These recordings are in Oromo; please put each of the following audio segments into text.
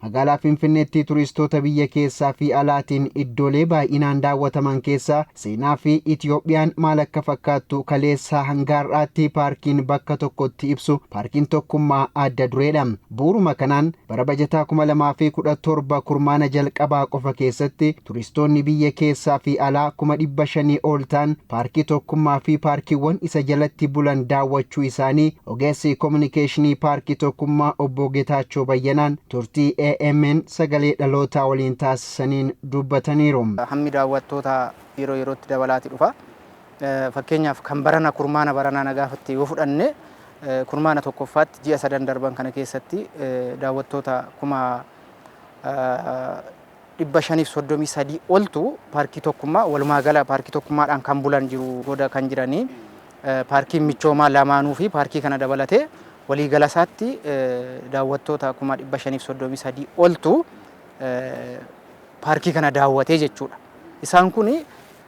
Magaalaa Finfinneetti turistoota biyya keessaa fi alaatiin iddoolee baay'inaan daawwataman keessaa seenaa fi Itiyoophiyaan maal akka fakkaattu kaleessaa hanga har'aatti paarkiin bakka tokkotti ibsu Paarkiin Tokkummaa adda dureedha. Bu'uuruma kanaan bara bajataa 2017 kurmaana jalqabaa qofa keessatti turistoonni biyya keessaa fi alaa 500,000 ol ta'an Paarkii Tokkummaa fi paarkiiwwan isa jalatti bulan daawwachuu isaanii ogeessi kominikeeshinii Paarkii Tokkummaa Obbo Getaachoo Bayyanaan turtii AMN Sagalee Dhalootaa waliin taasisaniin dubbataniiru. Hammi daawwattoota yeroo yerootti dabalaati dhufa. Fakkeenyaaf, kan barana, kurmaana baranaa na gaafatte yoo fudhanne, kurmaana tokkoffaatti ji'a sadan darban kana keessatti daawwattoota 533,000 oltu Paarkii Tokkummaa, walumaa gala Paarkii Tokkummaadhaan kan bulan jiru goda kan jiranii, paarkiin michoomaa lamaanuu fi paarkii kana dabalatee waliigala isaatti daawwattoota 533,000 oltu paarkii kana daawwatee jechuudha. Isaan kun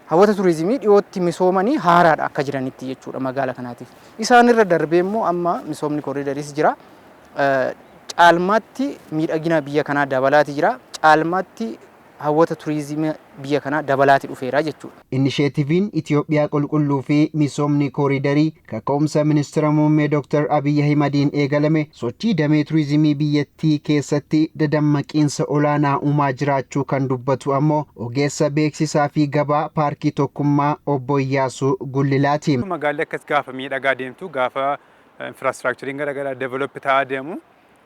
hawwata turizimii dhiyootti misoomanii haaraadha akka jiranitti jechuudha magaala kanaatiif. Isaan irra darbee immoo amma misoomni kooriidariis jira. Caalmaatti miidhagina biyya kanaa dabalaati jira. Caalmaatti hawwata turizimii biyya kanaa dabalaati dhufeera jechuudha. Inisheetiviin Itiyoophiyaa qulqulluu fi misoomni kooriidarii kaka'umsa Ministira Muummee Dr. Abiyyi Ahimadiin eegalame sochii damee turizimii biyyattii keessatti dadammaqiinsa olaanaa uumaa jiraachuu kan dubbatu ammoo ogeessa beeksisaa fi gabaa Paarkii Tokkummaa Obbo Iyyaasuu Gullilaati. Magaalli akkas gaafa miidhagaa deemtu, gaafa infrastructureiin garaagaraa develop ta'aa deemu,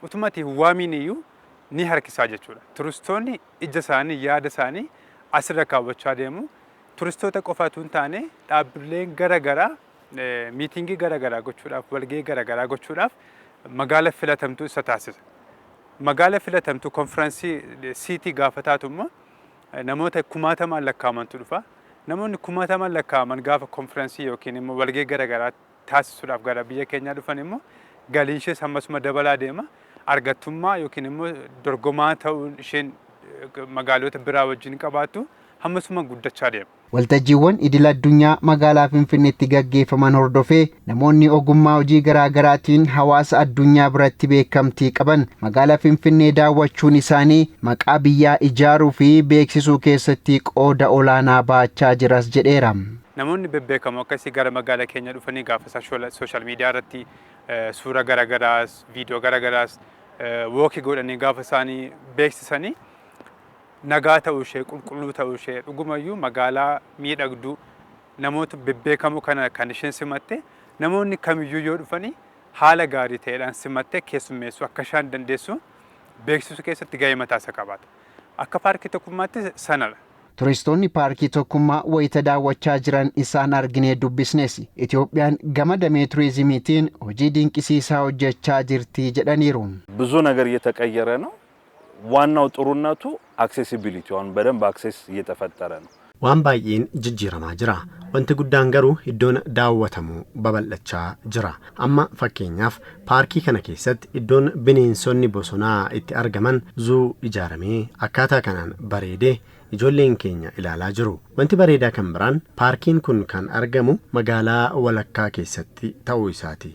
utumatti hin waamiin iyyuu ni harkisaa jechuudha. Turistoonni ija isaanii, yaada isaanii asirra kaawwachaa deemu. Turistoota qofaatu hin taane, dhaabbileen garaagaraa meetingii garaagaraa gochuudhaaf, walgahii garaagaraa gochuudhaaf magaala filatamtuu isa taasisa. Magaala filatamtuu conference city gaafa taatu immoo namoota kumaatamaan lakkaa'amantu dhufa. Namoonni kumaatamaan lakkaa'aman gaafa conference yookiin immoo walgahii garaagaraa taasisuudhaaf gara biyya keenyaa dhufan immoo galiin ishees hammasuma dabalaa deema. Argattummaa yookiin immoo dorgomaa ta'uun isheen magaalota biraa wajjin qabaattu hammasuma guddachaa deema. Waltajjiiwwan idil addunyaa magaalaa Finfinneetti gaggeeffaman hordofee namoonni ogummaa hojii garaa garaatiin hawaasa addunyaa biratti beekamtii qaban magaalaa Finfinnee daawwachuun isaanii maqaa biyyaa ijaaruu fi beeksisuu keessatti qooda olaanaa baachaa jiras jedheera. Namoonni bebbeekamoo akkasii gara magaalaa keenya dhufanii gaafa isaan social media irratti suura garaagaraas, viidiyoo garaagaraas walk godhanii gaafa isaanii beeksisanii, nagaa ta'uu ishee, qulqulluu ta'uu ishee, dhugumayyuu magaalaa miidhagduu namoota bebbeekamoo kana kan isheen simatte, namoonni kamiyyuu yoo dhufanii haala gaarii ta'eedhaan simattee keessummeessuu akka ishaan dandeessu beeksisuu keessatti gahee mataa isaa qabaata. Akka Paarkii Tokkummaatti sanadha. Turistoonni Paarkii Tokkummaa wayita daawwachaa jiran isaan arginee dubbisnes Itoophiyaan gama damee turizimiitiin hojii dinqisiisaa hojjechaa jirti jedhaniiru. ብዙ ነገር እየተቀየረ ነው። ዋናው ጥሩነቱ accessibility አሁን በደንብ access እየተፈጠረ ነው። Waan baay'een jijjiiramaa jira. Wanti guddaan garuu iddoon daawwatamu babal'achaa jira. Amma fakkeenyaaf paarkii kana keessatti iddoon bineensonni bosonaa itti argaman zoo ijaaramee akkaataa kanaan bareedee ijoolleen keenya ilaalaa jiru. Wanti bareedaa kan biraan paarkiin kun kan argamu magaalaa walakkaa keessatti ta'uu isaati.